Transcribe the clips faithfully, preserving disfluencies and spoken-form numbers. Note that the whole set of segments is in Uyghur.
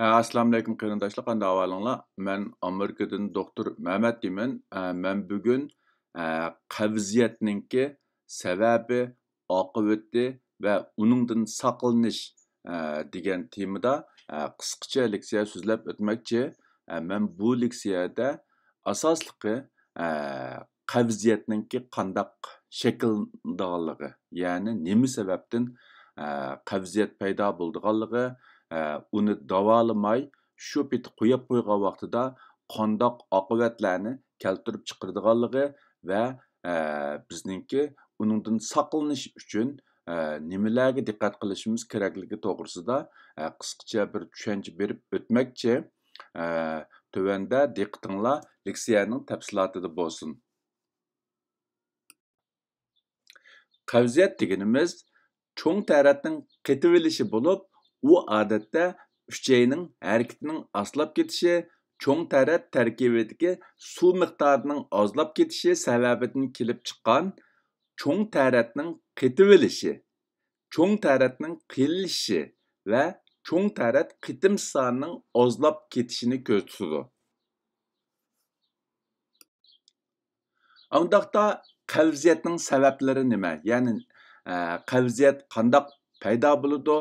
ئەسسالامۇئەلەيكۇم قېرىنداشلار، قانداق ئەھۋالىڭلار؟ مەن ئامېرىكىدىن دوختۇر مەمەت دەيمەن. ئە، مەن بۈگۈن، ئە، قەۋزىيەتنىڭكى سەۋەبى، ئاقىۋىتى ۋە ئۇنىڭدىن ساقلىنىش، ئە، دېگەن تېمىدا، ئە، قىسقىچە لېكسىيە سۆزلەپ ئۆتمەكچى. ئە، مەن بۇ لېكسىيەدە ئاساسلىقى، ئە، قەۋزىيەتنىڭكى قانداق شەكىللىنىدىغانلىقى، يەنى نېمە سەۋەبتىن، ئە، قەۋزىيەت پەيدا بولىدىغانلىقى، ئە، ئۇنى داۋالىماي، شۇ پېتى قويۇپ قويغان ۋاقتىدا قانداق ئاقىۋەتلەرنى كەلتۈرۈپ چىقىرىدىغانلىقى ۋە، ئە، بىزنىڭكى ئۇنىڭدىن ساقلىنىش ئۈچۈن، ئە، نېمىلەرگە دىققەت قىلىشىمىز كېرەكلىكى توغرىسىدا، ئە، قىسقىچە بىر چۈشەنچە بېرىپ ئۆتمەكچى. ئە، تۆۋەندە دىققىتىڭلار لېكسىيەنىڭ تەپسىلاتىدا بولسۇن. قەۋزىيەت دېگىنىمىز چوڭ تەرەتنىڭ قېتىۋېلىشى بولۇپ، ئۇ ئادەتتە ئۈچەينىڭ ھەرىكىتىنىڭ ئاستىلاپ كېتىشى، چوڭ تەرەت تەركىبىدىكى سۇ مىقدارىنىڭ ئازلاپ كېتىشى سەۋەبىدىن كېلىپ چىققان چوڭ تەرەتنىڭ قېتىۋېلىشى، چوڭ تەرەتنىڭ قېلىشى ۋە چوڭ تەرەت قېتىم سانىنىڭ ئازلاپ كېتىشىنى كۆرسىتىدۇ. ئۇنداقتا قەۋزىيەتنىڭ سەۋەبلىرى نېمە؟ يەنى، ئە، قەۋزىيەت قانداق پەيدا بولىدۇ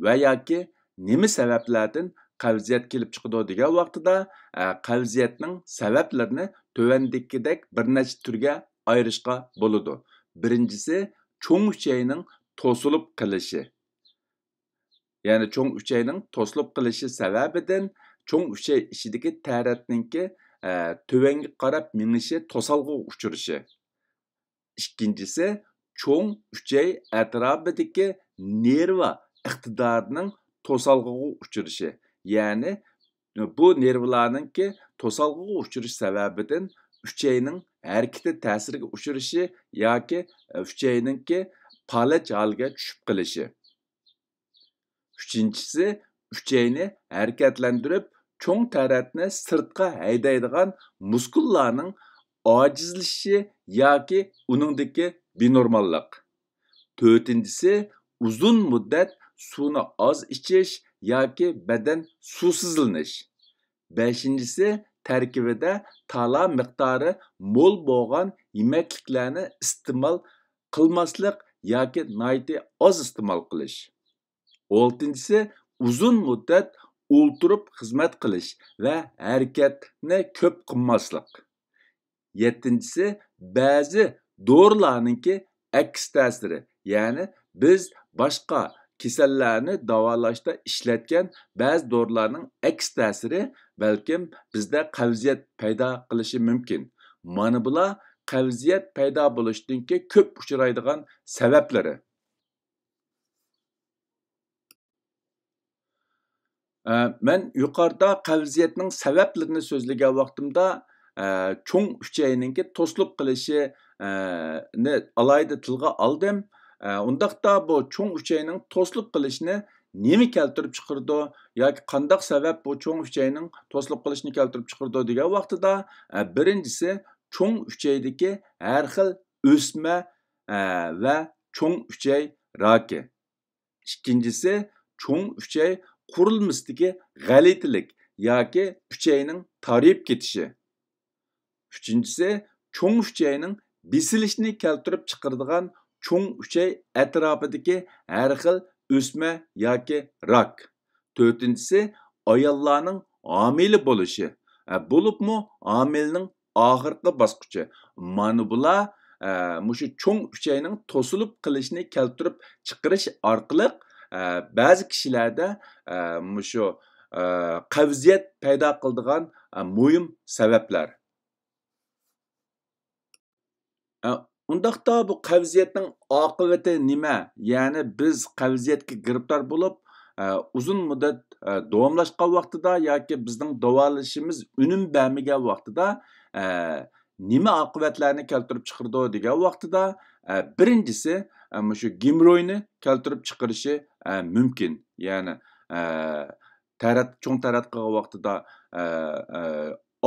ۋە ياكى نېمە سەۋەبلەردىن قەۋزىيەت كېلىپ چىقىدۇ دېگەن ۋاقتىدا، ئە، قەۋزىيەتنىڭ سەۋەبلىرىنى تۆۋەندىكىدەك بىر نەچچە تۈرگە ئايرىشقا بولىدۇ. بىرىنچىسى، چوڭ ئۈچەينىڭ توسۇلۇپ قېلىشى. يەنى چوڭ ئۈچەينىڭ توسۇلۇپ قېلىشى سەۋەبىدىن چوڭ ئۈچەي ئىچىدىكى تەرەتنىڭكى، ئە، تۆۋەنگە قاراپ مېڭىشى توسالغۇغا ئۇچرىشى. ئىككىنچىسى، چوڭ ئۈچەي ئەتراپىدىكى نېرۋا ئىقتىدارىنىڭ توسالغۇغا ئۇچرىشى. يەنى بۇ نېرۋىلارنىڭكى توسالغۇغا ئۇچرىشى سەۋەبىدىن ئۈچەينىڭ ھەرىكىتى تەسىرگە ئۇچرىشى ياكى ئۈچەينىڭكى پالەچ ھالىگە چۈشۈپ قېلىشى. ئۈچىنچىسى، ئۈچەينى ھەرىكەتلەندۈرۈپ، چوڭ تەرەتنى سىرتقا ھەيدەيدىغان مۇسكۇللارنىڭ ئاجىزلىشىشى ياكى ئۇنىڭدىكى بىنورماللىق. تۆتىنچىسى، ئۇزۇن مۇددەت سۇنى ئاز ئىچىش ياكى بەدەن سۇسىزلىنىش. بەشىنچىسى، تەركىبىدە تالا مىقدارى مول بولغان يېمەكلىكلەرنى ئىستېمال قىلماسلىق ياكى ناھايىتى ئاز ئىستېمال قىلىش. ئالتىنچىسى، ئۇزۇن مۇددەت ئولتۇرۇپ خىزمەت قىلىش ۋە ھەرىكەتنى كۆپ قىلماسلىق. يەتتىنچىسى، بەزى دورىلارنىڭكى ئەكس تەسىرى، يەنى بىز باشقا كېسەللەرنى داۋالاشتا ئىشلەتكەن بەزى دورىلارنىڭ ئەكس تەسىرى بەلكىم بىزدە قەۋزىيەت پەيدا قىلىشى مۇمكىن. مانا بۇلار قەۋزىيەت پەيدا بولۇشتىنكى كۆپ ئۇچرايدىغان سەۋەبلىرى. ئە، مەن يۇقىرىدا قەۋزىيەتنىڭ سەۋەبلىرىنى سۆزلىگەن ۋاقتىمدا، ئە، چوڭ ئۈچەينىڭكى توسۇلۇپ قېلىشى، ئە، نى ئالاھىدە تىلغا ئالدىم. ئە، ئۇنداقتا بۇ چوڭ ئۈچەينىڭ توسۇلۇپ قېلىشىنى نېمە كەلتۈرۈپ چىقىرىدۇ ياكى قانداق سەۋەب بۇ چوڭ ئۈچەينىڭ توسۇلۇپ قېلىشىنى كەلتۈرۈپ چىقىرىدۇ دېگەن ۋاقتىدا، ئە، بىرىنچىسى، چوڭ ئۈچەيدىكى ھەر خىل ئۆسمە، ئە، ۋە چوڭ ئۈچەي راكى. ئىككىنچىسى، چوڭ ئۈچەي قۇرۇلمىسىدىكى غەلىتىلىك ياكى ئۈچەينىڭ تارىيىپ كېتىشى. ئۈچىنچىسى، چوڭ ئۈچەينىڭ بېسىلىشىنى كەلتۈرۈپ چىقىرىدىغان چوڭ ئۈچەي ئەتراپىدىكى ھەر خىل ئۆسمە ياكى راك. تۆتىنچىسى، ئاياللارنىڭ ھامىلە بولۇشى، ئە، بولۇپمۇ ھامىلىنىڭ ئاخىرقى باسقۇچى. مانا بۇلار، ئە، مۇشۇ چوڭ ئۈچەينىڭ توسۇلۇپ قېلىشىنى كەلتۈرۈپ چىقىرىش ئارقىلىق، ئە، بەزى كىشىلەردە، ئە، مۇشۇ، ئە، قەۋزىيەت پەيدا قىلىدىغان، ئە، مۇھىم سەۋەبلەر. ئە، ئۇنداقتا بۇ قەۋزىيەتنىڭ ئاقىۋىتى نېمە؟ يەنى بىز قەۋزىيەتكە گىرىپتار بولۇپ، ئە، ئۇزۇن مۇددەت، ئە، داۋاملاشقان ۋاقتىدا ياكى بىزنىڭ داۋالىشىمىز ئۈنۈم بەرمىگەن ۋاقتىدا، ئە، نېمە ئاقىۋەتلەرنى كەلتۈرۈپ چىقىرىدۇ دېگەن ۋاقتىدا، ئە، بىرىنچىسى، ئە، مۇشۇ گېمروينى كەلتۈرۈپ چىقىرىشى، ئە، مۇمكىن. يەنى، ئە، تەرەت، چوڭ تەرەت قىلغان ۋاقتىدا، ئە، ئە،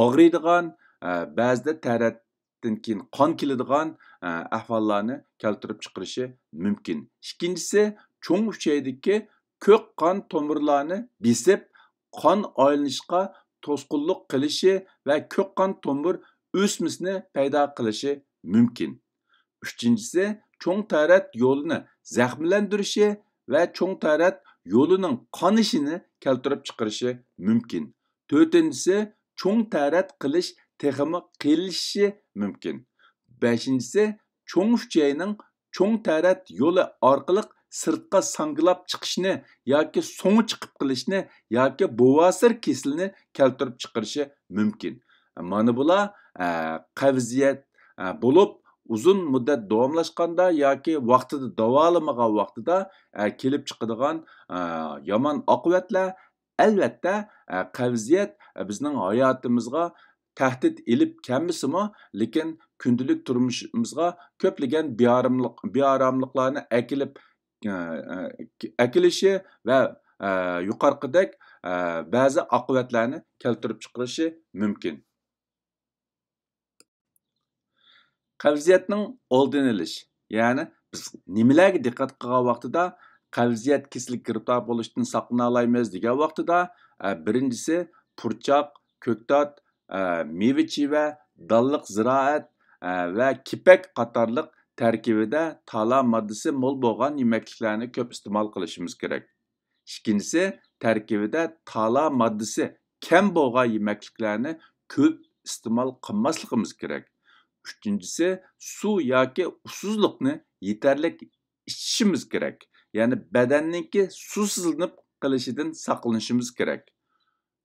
ئاغرىيدىغان، ئە، بەزىدە تەرەتتىن كېيىن قان كېلىدىغان، ئە، ئەھۋاللارنى كەلتۈرۈپ چىقىرىشى مۇمكىن. ئىككىنچىسى، چوڭ ئۈچەيدىكى كۆك قان تومۇرلارنى بېسىپ، قان ئايلىنىشقا توسقۇنلۇق قىلىشى ۋە كۆك قان تومۇر ئۆسمىسىنى پەيدا قىلىشى مۇمكىن. ئۈچىنچىسى، چوڭ تەرەت يولىنى زەخىملەندۈرۈشى ۋە چوڭ تەرەت يولىنىڭ قانىشىنى كەلتۈرۈپ چىقىرىشى مۇمكىن. تۆتىنچىسى، چوڭ تەرەت قىلىش تېخىمۇ قىيىنلىشىشى مۇمكىن. بەشىنچىسى، چوڭ ئۈچەينىڭ چوڭ تەرەت يولى ئارقىلىق سىرتقا ساڭگىلاپ چىقىشنى ياكى سوڭى چىقىپ قېلىشنى ياكى بوۋاسىر كېسىلىنى كەلتۈرۈپ چىقىرىشى مۇمكىن. مانا بۇلار، ئە، قەۋزىيەت، ئە، بولۇپ، ئۇزۇن مۇددەت داۋاملاشقاندا ياكى ۋاقتىدا داۋالىمىغان ۋاقتىدا، ئە، كېلىپ چىقىدىغان، ئە، يامان ئاقىۋەتلەر. ئەلۋەتتە، ئە، قەۋزىيەت، ئە، بىزنىڭ ھاياتىمىزغا تەھدىت ئېلىپ كەلمىسىمۇ، لېكىن كۈندىلىك تۇرمۇشىمىزغا كۆپلىگەن بىئاراملىق، بىئاراملىقلارنى ئەكېلىپ، ئە، ئە، ئەكېلىشى ۋە، ئە، يۇقىرىقىدەك، ئە، بەزى ئاقىۋەتلەرنى كەلتۈرۈپ چىقىرىشى مۇمكىن. قەۋزىيەتنىڭ ئالدىنى ئېلىش. يەنى بىز نېمىلەرگە دىققەت قىلغان ۋاقتىدا قەۋزىيەت كېسىلىگە گىرىپتار بولۇشتىن ساقلىنالايمىز دېگەن ۋاقتىدا، ئە، بىرىنچىسى پۇرچاق، كۆكتات، ئە، مېۋە-چىۋە، دانلىق زىرائەت، ئە، ۋە كېپەك قاتارلىق تەركىبىدە تالا ماددىسى مول بولغان يېمەكلىكلەرنى كۆپ ئىستېمال قىلىشىمىز كېرەك. ئىككىنچىسى، تەركىبىدە تالا ماددىسى كەم بولغان يېمەكلىكلەرنى كۆپ ئىستېمال قىلماسلىقىمىز كېرەك. ئۈچىنچىسى، سۇ ياكى ئۇسسۇزلۇقنى يېتەرلىك ئىچىشىمىز كېرەك. يەنى بەدەننىڭكى سۇسىزلىنىپ قېلىشىدىن ساقلىنىشىمىز كېرەك.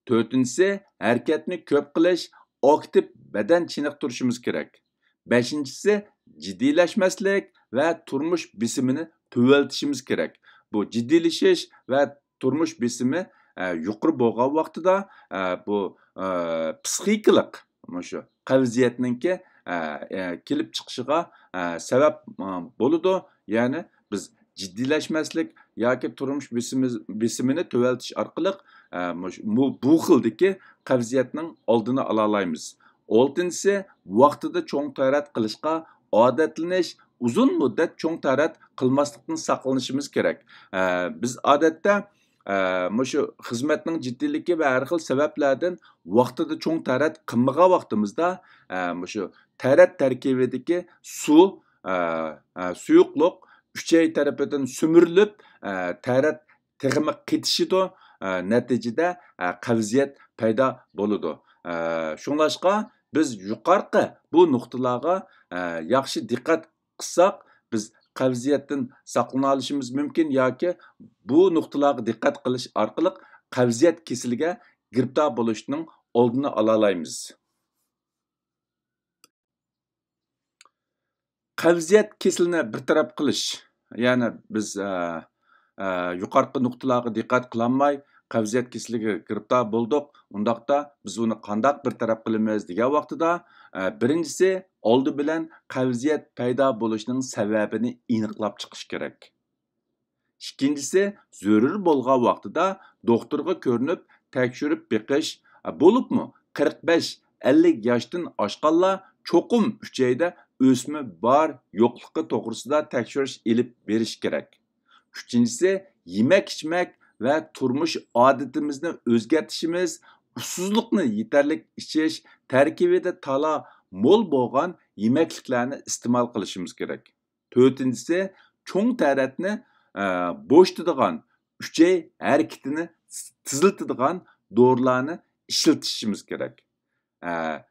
تۆتىنچىسى، ھەرىكەتنى كۆپ قىلىش، ئاكتىپ بەدەن چېنىقتۇرۇشىمىز كېرەك. بەشىنچىسى، جىددىيلەشمەسلىك ۋە تۇرمۇش بېسىمىنى تۆۋەنلىتىشىمىز كېرەك. بۇ جىددىيلىشىش ۋە تۇرمۇش بېسىمى، ئە، يۇقىرى بولغان ۋاقتىدا، ئە، بۇ، ئە، پسىخىكىلىق مۇشۇ قەۋزىيەتنىڭكى، ئە، ئە، كېلىپ چىقىشىغا، ئە، سەۋەب، ئە، بولىدۇ. يەنى بىز جىددىيلەشمەسلىك ياكى تۇرمۇش بېسىمى-، بېسىمىنى تۆۋەنلىتىش ئارقىلىق، ئە، مۇش-، مۇ-، بۇ خىلدىكى قەۋزىيەتنىڭ ئالدىنى ئالالايمىز. ئالتىنچىسى، ۋاقتىدا چوڭ تەرەت قىلىشقا ئادەتلىنىش، ئۇزۇن مۇددەت چوڭ تەرەت قىلماسلىقتىن ساقلىنىشىمىز كېرەك. ئە، بىز ئادەتتە، ئە، مۇشۇ خىزمەتنىڭ جىددىيلىكى ۋە ھەر خىل سەۋەبلەردىن ۋاقتىدا چوڭ تەرەت قىلمىغان ۋاقتىمىزدا، ئە، مۇشۇ تەرەت تەركىبىدىكى سۇ، ئە، ئە، سۇيۇقلۇق ئۈچەي تەرىپىدىن سۈمۈرۈلۈپ، ئە، تەرەت تېخىمۇ قېتىشىدۇ، ئە، نەتىجىدە، ئە، قەۋزىيەت پەيدا بولىدۇ. ئە، شۇڭلاشقا بىز يۇقىرىقى بۇ نۇقتىلارغا، ئە، ياخشى دىققەت قىلساق، بىز قەۋزىيەتتىن ساقلىنالىشىمىز مۇمكىن ياكى بۇ نۇقتىلارغا دىققەت قىلىش ئارقىلىق قەۋزىيەت كېسىلىگە گىرىپتار بولۇشنىڭ ئالدىنى ئالالايمىز. قەۋزىيەت كېسىلىنى بىر تەرەپ قىلىش، يەنى بىز، ئە، ئە، يۇقىرىقى نۇقتىلارغا دىققەت قىلالماي، قەۋزىيەت كېسىلىگە گىرىپتار بولدۇق. ئۇنداقتا بىز ئۇنى قانداق بىر تەرەپ قىلىمىز دېگەن ۋاقتىدا، ئە، بىرىنچىسى، ئالدى بىلەن قەۋزىيەت پەيدا بولۇشنىڭ سەۋەبىنى ئېنىقلاپ چىقىش كېرەك. ئىككىنچىسى، زۆرۈر بولغان ۋاقتىدا دوختۇرغا كۆرۈنۈپ تەكشۈرۈپ بېقىش، بولۇپمۇ قىرىق بەش، ئەللىك ياشتىن ئاشقانلار چوقۇم ئۈچەيدە ئۆسمە بار يوقلۇقى توغرىسىدا تەكشۈرۈش ئېلىپ بېرىش كېرەك. ئۈچىنچىسى، يېمەك-ئىچمەك ۋە تۇرمۇش ئادىتىمىزنى ئۆزگەرتىشىمىز، ئۇسسۇزلۇقنى يېتەرلىك ئىچىش، تەركىبىدە تالا مول بولغان يېمەكلىكلەرنى ئىستېمال قىلىشىمىز كېرەك. تۆتىنچىسى، چوڭ تەرەتنى، ئە، بوشىتىدىغان، ئۈچەي ھەرىكىتىنى تېزلىتىدىغان دورىلارنى ئىشلىتىشىمىز كېرەك. ئە،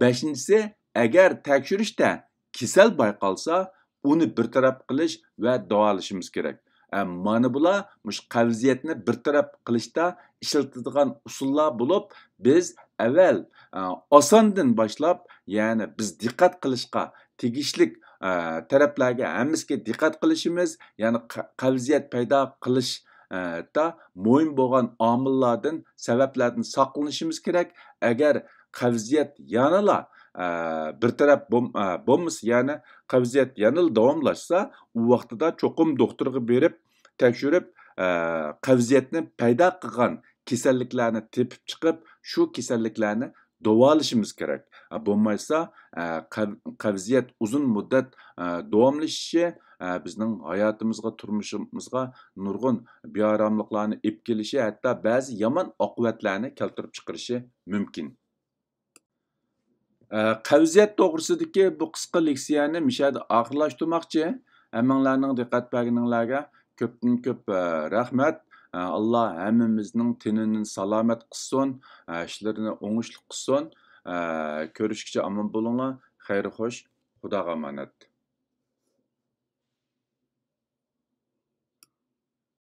بەشىنچىسى، ئەگەر تەكشۈرۈشتە كېسەل بايقالسا، ئۇنى بىر تەرەپ قىلىش ۋە داۋالىشىمىز كېرەك. ئە، مانا بۇلار مۇشۇ قەۋزىيەتنى بىر تەرەپ قىلىشتا ئىشلىتىدىغان ئۇسۇللار بولۇپ، بىز ئەۋۋەل، ئە، ئاساندىن باشلاپ، يەنى بىز دىققەت قىلىشقا تېگىشلىك، ئە، تەرەپلەرگە ھەممىسىگە دىققەت قىلىشىمىز، يەنى قە-، قەۋزىيەت پەيدا قىلىش، ئە، تا مۇھىم بولغان ئامىللاردىن، سەۋەبلەردىن ساقلىنىشىمىز كېرەك. ئەگەر قەۋزىيەت يەنىلا، ئە، بىر تەرەپ بولم-، ئە، بولمىسا، يەنى قەۋزىيەت يەنىلا داۋاملاشسا، ئۇ ۋاقتىدا چوقۇم دوختۇرغا بېرىپ، تەكشۈرۈپ، ئە، قەۋزىيەتنى پەيدا قىلغان كېسەللىكلەرنى تېپىپ چىقىپ، شۇ كېسەللىكلەرنى داۋالىشىمىز كېرەك. ئە، بولمايسا، ئە، قەۋ-، قەۋزىيەت ئۇزۇن مۇددەت، ئە، داۋاملىشىشى، ئە، بىزنىڭ ھاياتىمىزغا، تۇرمۇشىمىزغا نۇرغۇن بىئاراملىقلارنى ئېلىپ كېلىشى، ھەتتا بەزى يامان ئاقىۋەتلەرنى كەلتۈرۈپ چىقىرىشى مۇمكىن. ئە، قەۋزىيەت توغرىسىدىكى بۇ قىسقا لېكسىيەنى مۇشۇ يەردە ئاخىرلاشتۇرماقچى. ھەممىڭلارنىڭ دىققەت بەرگىنىڭلارغا كۆپتىن كۆپ، ئە، رەھمەت. ئە، ئاللا ھەممىمىزنىڭ تېنىنى سالامەت قىلسۇن، ئە، ئىشلىرىنى ئوڭۇشلۇق قىلسۇن. ئە، كۆرۈشكىچە ئامان بولۇڭلار. خەير خوش. خۇداغا ئامانەت.